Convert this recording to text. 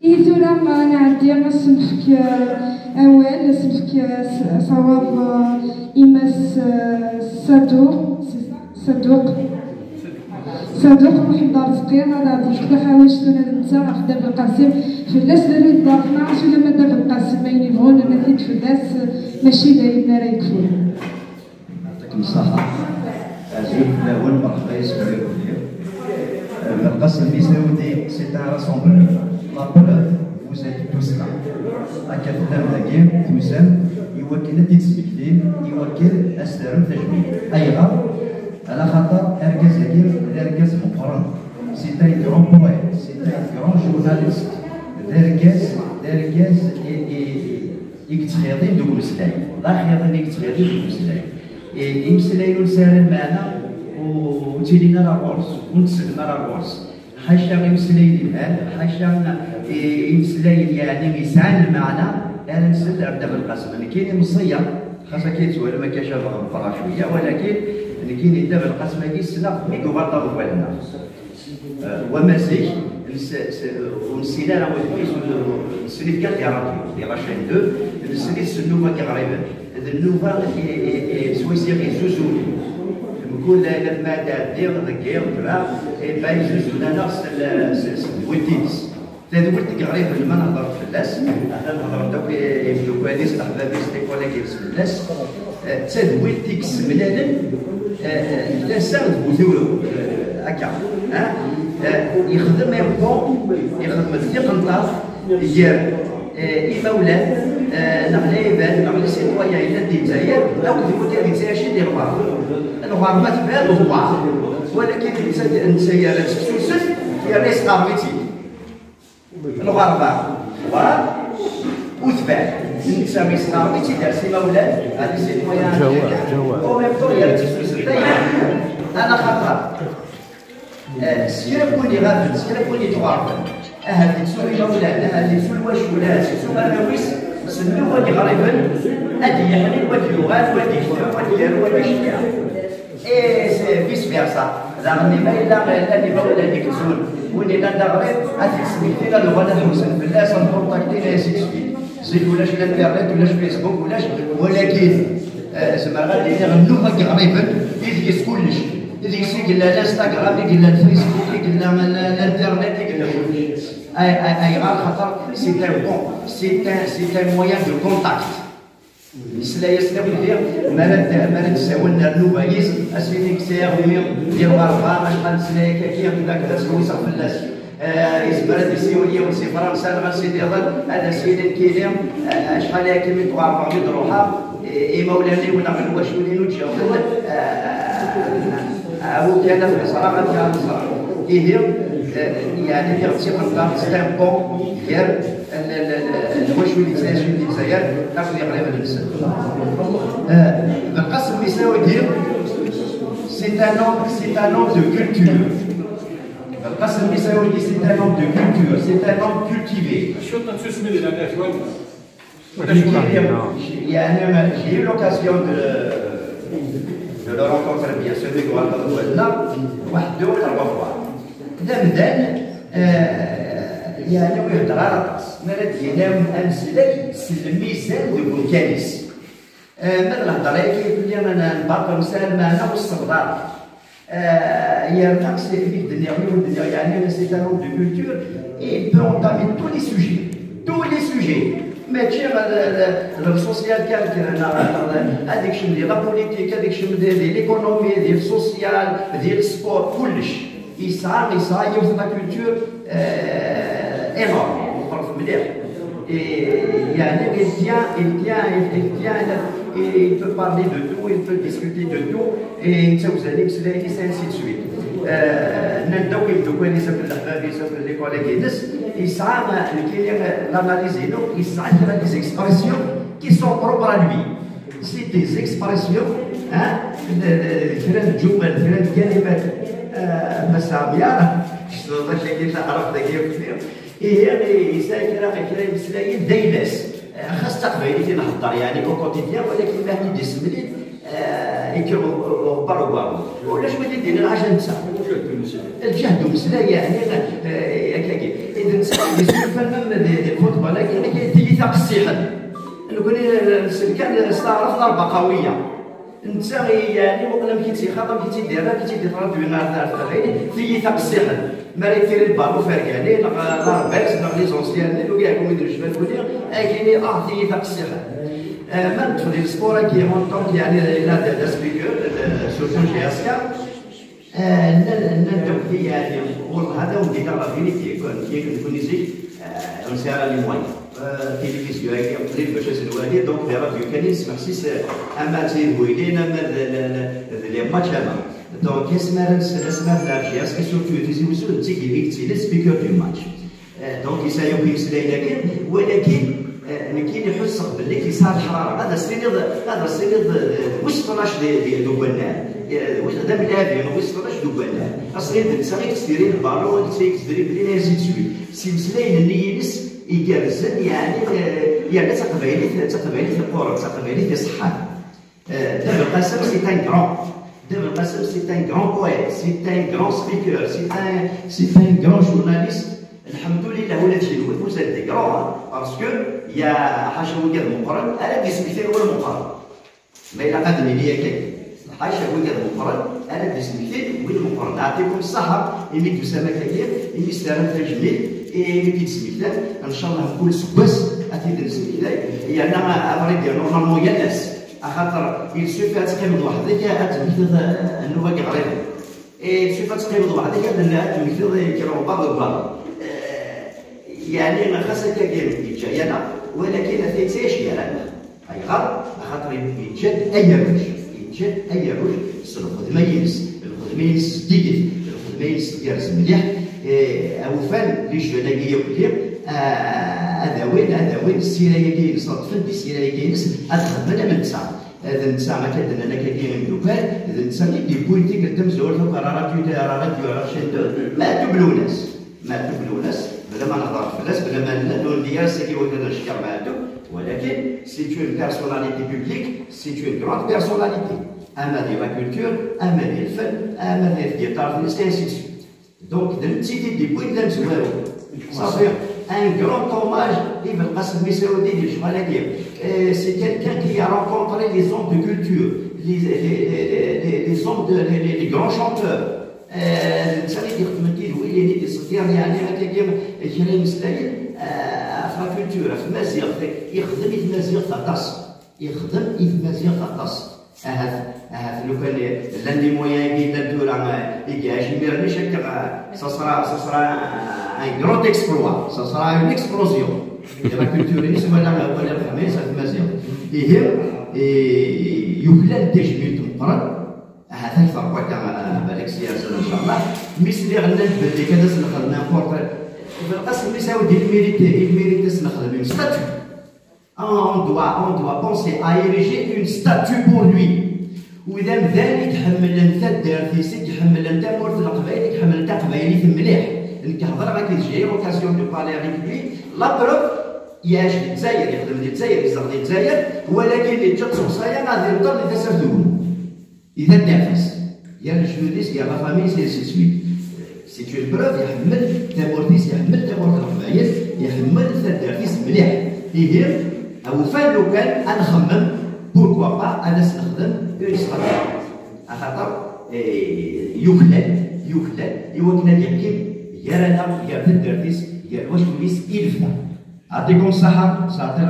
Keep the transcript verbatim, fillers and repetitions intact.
I tura, eh, nɛeddi ad s-nefk, eh, awal, ad s-nefk, eh, s-, ṣṣawab, eh, i Mass, eh, Saduq, Saduq, Saduq Muḥend Arezqi, ad aɣ-d-yefk taḥawact tura d netta ɣef Dda Belqasem. Fell-as d arud d ṛṛeḥma, acu lamma Dda Belqasem ayen yebɣun ad t-id fell-as, eh, mačči d ayen ara yekfun. Yeɛṭikem ṣṣeḥḥa. Azul fell-awen, merḥba yes-wen. Belqasem Misaudi, c'est un rassembleur. La preuve, vous êtes tous là. Akka tellam dagi, tusam, i wakken ad d-tesmektim, i wakken ad s-terrem tajmilt. Ayɣer? Ala xaṭer argaz-agi d argaz meqqren. C'est un grand poète, c'est un grand journaliste. D argaz, d argaz i, i, i, i yettxiḍin deg umeslay. D axiḍin i yettxiḍin deg umeslay. I, imeslayen ur nesɛi ara lmeɛna, ur, ur ttilin ara ɣur-s, ur nessexdem ara ɣur-s. Ḥaca imeslayen yelhan, ḥaca i, imeslayen yeɛni yesɛan lmeɛna, ara nsel ar Dda Belqasem. Nekkini meẓẓiyeɣ, xas akka yettwalim akka cabeɣ meqqreɣ cwiya, walakin nekkini Dda Belqasem-agi ssneɣ mi yuɣal d aḍewwal-nneɣ. Eh, wama zik, ur nessin ara wudem-is, ur nessin-it kan di ṛṛadyu, di la chaîne deux, nessin-it s nnuba n yiɣriben. D nnuba i, i, i, swayes i ɣ-yezzuzunen. Mkul alamma d ɛeddiɣ deg iɣ tura, i ba yezzuzunen-aneɣ s l-, s, s tedwilt-ines. Tadwilt n yiɣriben ma nehder fell-as, atan hedren-d akk i, i imeddukal-is, leḥbab-is, les collègues-ines fell-as. Eh, d tadwilt i yessemlalen, eh, eh, tasa d Butewrew, eh, akka, eh? Eh, yexdem un pont, yexdem-d tiqenṭert gar, eh, imawlan, eh, neɣ lɛibad, neɣ les citoyens yellan di Lezzayer, akked wid i yettɛicin di lɣerba. Lɣerba tebɛed lewɛer, walakin netta, netta yerra-tt s usu, yerna yesqerreb-itt-id. Lɣerba, wa, utbaɛ, netta yesqerreb-itt-id ar s imawlan, ar les citoyens. Jawab, jawab. Au même temps, yerra-tt s usu. Ala xaṭer, eh, s kra n win iɣaben, s kra n win yettɣerben, ahat yettu imawlan, ahat yettu lwacul, ahat yettu arraw-is, s nnuba n yiɣriben, ad d-yeḥnin, wa d-yuɣal, wa d-yekteb, wa d-yaru, wa d-iceyyeɛ. Et c'est vice versa. Daɣen, ma yella llan imawlan i yettun win yellan d aɣrib, ad t-id-smektin, ad uɣalen ad ḥewsen fell-as, ad nkuntaktin, et ainsi de suite. Zik ulac l'internet, ulac Facebook, ulac, walakin, eh, zemreɣ ad d-iniɣ nnuba n yiɣriben, i deg-s kullec. I deg-s i yella l'Instagram, i yella Facebook, i yella l-, l-, l'internet, i yella kullec. Ay-, ay-, ayɣer? Xaṭer c'est un pont, c'est un, c'est un moyen de contact. Nesla-yas akk di, mi ara d-, mi ara d-ssawalen ar nnuba-is, ad s-yini sɛiɣ mmi di lɣerba, acḥal nesla-yak-agi, d akken ad ttḥewwiseɣ fell-as. Eh, yezmer ad d-yessiwel yiwen si Fransa neɣ si diḍen, ad as-yini nekkini, eh, acḥal aya mi d-ɣerbeɣ, mi d-ruḥeɣ, eh, imawlan-iw neɣ lwacul-inu ǧǧiɣ-ten, eh, awi kan ad xeṣreɣ, ad kan xeṣreɣ. Ihi, eh, yeɛni diɣ d tiqenṭert, c'est un pont gar L-, l-, l-, lwacul yettɛicin di Lezzayer akked yiɣriben-nsen. Eh, Belqasem Misaudi, c'est un homme, c'est un homme de culture. Belqasem Misaudi, c'est un homme de culture, c'est un homme cultivé. Cwiṭ n tsusmi di leɛnaya-k. J'ai, j'ai, j'ai eu l'occasion de, de le rencontrer, bien sûr, mi yuɣal d aḍewwal-nneɣ, waḥed, deux, trois fois. D amdan, eh, yeɛni ur ihedder ara aṭas. Mi ara d-yini am-, ameslay s lmizan deg umkan-is. Eh, ma d lehder-agi fell-i, n-, n baṭel, nesɛa lmeɛna ur s-tebḍa ara. Eh, yerna, s-, mi d-nniɣ, mi d-nniɣ, yeɛni, c'est un homme de culture, et il peut entamer tous les sujets. Tous les sujets. Mačči d, d, d le social kan, kan, neɣ, neɣ, ad ikcem di la politique, ad ikcem di, di l'économie, di le social, di le sport, kullec. Yesɛa, yesɛa yiwet la culture, eh, énorme, meqqret mliḥ. Et, yeɛni, il tient, il tient, il, il tient, il peut parler de tout, il peut discuter de tout, et netta uzal imeslayen-is, ainsi de suite. Eh, nnan-d akk imeddukal-is akked leḥbab-is akked les collègues-ines, yesɛa, nekkini, l'analyse-inu, yesɛa kra des expressions qui sont propres à lui. C'est des expressions, hein, de, de, kra n lǧumal, kra n lkalimat, eh, ma sɛamiya, tessneḍ akka-agi taɛrabt-agi akk-nni. Ihi, yesɛa kra, kra imeslayen d ayla-s. Eh, xas d taqbaylit i nhedder, yeɛni, au quotidien, walakin ma i d-isemlil, eh, yekker uɣebbar ugaṛ. Ulac win i d-yennan ḥaca netta. Lǧehd umeslay, yeɛni, eh, akka-agi. I d netta, yesnulfa même Di, di lxutba-agi, nekk tiyita qessiḥen. Nekni, eh, nsel kan s taɛrabt Arbaqawiya. Netta, yeɛni, muqel amek i tt-ixaḍ, amek i tt-id-yerra, amek i tt-id-itraduwi ɣer, ɣer teqbaylit, tiyita qessiḥen. Mi ara yettiri lbalu Fergani, neɣ, eh, Larbaz, neɣ les anciens, neɣ ugaɛgum i d-necba nekni, agini, ah, tiyita qessiḥen. Eh, ma neṭṭef di le sport-agi, en tant que, yeɛni, la, de, de speaker, de, surtout G S K, Eh, nnan, nnan-d akk, yeɛni, والله هذا ودي la vérité, كون كيف نكون زيك، eh, on sera les moyens. Eh, télévision-agi, qlil bac ad s-nwali, donc les radios kan i nesmeḥsis, eh, ama d tidwilin, ama d, d, d, d les matchs, ama. Donc, asmi ara nsel, asmi ara nlɛeb G S K, surtout Tizi Wezzu, d tigi i yettili speaker du match. Eh, donc, yesɛa yakk imeslayen-agi, walakin, eh, nekkini ḥusseɣ belli yesɛa leḥrara. Ad as-tiniḍ, ad as-tiniḍ, eh, wis tnac di, di, deg wannar. Eh, wis, d amlabi, wis tnac deg wannar. Aṣli d netta i yettdirin lbalu, d netta i yettdriblin, ainsi de suite. S imeslayen-nni-ines igerrzen, yeɛni, eh, yerna d taqbaylit, d taqbaylit yeqquren, d taqbaylit iṣeḥḥan. Eh, Dda Belqasem, c'est un grand. Dda Belqasem, c'est un grand poète, c'est un grand speaker, c'est un, c'est un grand journaliste. Lḥemdulillah, ula d kenwi, vous êtes des grands, hein, parce que, ya, ḥaca wigad meqqren, ara d-yesmektin win meqqren. Ma ilaq ad nini akka, ḥaca wigad meqqren, ara d-yesmektin win meqqren. Ɛṭikum ṣṣaḥa, imi d-tusam akkagi, imi s-terram tajmilt, imi t-id-smektan, ncallah mkul seggas ad t-id-nesmektay, yerna abrid-a normalement yal ass. Axaṭer il suffit ad teqqimeḍ weḥd-k, ad temmektiḍ, eh, nnuba n yeɣriben. Eh, il suffit ad teqqimeḍ weḥd-k, ad n-, ad temmektiḍ, eh, kra ubaḍ deg ubaḍ. Eh, yeɛni, xas akkagi yeǧǧa-yaneɣ, walakin atan yettɛic gar-aneɣ. Ayɣer? Axaṭer yeǧǧa-d agerruj, yeǧǧa-d agerruj s lxedma-ines, lxedma-ines zeddiget, lxedma-ines tgerrez mliḥ. Eh, awufan, les jeunes-agi yakk-nni, ah, ad awin, ad awin ssira-agi-ines, ad ṭṭfen di ssira-agi-ines, ad xedmen am netta. D netta, akka d-nnan akkagi imeddukal, d netta i d-yewwin tikkelt tamezwarut akk ɣer ṛṛadyu, ɣer ṛṛadyu, ɣer chaîne deux, Meɛtub Lwennas. Meɛtub Lwennas, bla ma nehḍer fell-as, bla ma nenna, ur nelli ara ass-agi wagi ad neckeṛ Meɛtub, walakin c'est une personnalité publique, c'est une grande personnalité. Ama di la culture, ama di lfen, ama di tgiṭart-nnes, et ainsi de suite. Donc, d netta i t-id-yewwin d amezwaru. Ṣafi, un grand hommage i Belqasem Misaoudi di lecɣal-agi. Euh, c'est quelqu'un qui a rencontré les hommes de culture, les, les, les, les, les hommes de, les, les, les grands chanteurs. Euh, d netta i d-ixedmen tidwilin, i d-iṣeggir, yeɛni, akkagi, kra imeslayen, euh, ɣef la culture, ɣef tmaziɣt, ixdem i tmaziɣt aṭas. Ixdem i tmaziɣt aṭas. Ahat, ahat lukan llan les moyens-agi llan tura, eh, i iɛac imir-nni, cakkeɣ, eh, ça sera, ça sera un, un grand exploit, ça sera une explosion. Di la culture-ines wala, wala lexmis ɣef tmaziɣt. Ihi, eh, yuklal tajmilt meqqren, ahat akter n wakka, eh, balak s yerzan, ncallah. Mi sliɣ nnan-d belli kan ad s-nexdem un portrait. Belqasem Misaoudi, il mérite, il mérite ad s-nexdem une statue. Ah, on doit, on doit penser à ériger une statue pour lui. U d amdan i iḥemmlen taddart-is, i iḥemmlen tamurt n Leqbayel, i iḥemmlen taqbaylit mliḥ. Nekk hedreɣ akked, j'ai eu l'occasion de parler avec lui. La preuve, yeɛyec di Lezzayer, yexdem di Lezzayer, yezdeɣ di Lezzayer, walakin yeǧǧa-d ṣṣeḥṣaya ad yenṭel di Tasaft Ugemmun. I taddart-is, gar lejdud-is, gar la famille-is, ainsi de suite. C'est une preuve, iḥemmel tamurt-is, iḥemmel tamurt n Leqbayel, iḥemmel taddart-is mliḥ. Ihi, awufan lukan ad nxemmem, pourquoi pas, ad as-nexdem une statue. Axaṭer, eh, yuklal, yuklal, i wakken ad yeqqim gar-aneɣ, gar taddart-is, gar wacul-is i lebda. Ɛṭikum ṣṣaḥa, sɛeṭṭiɣ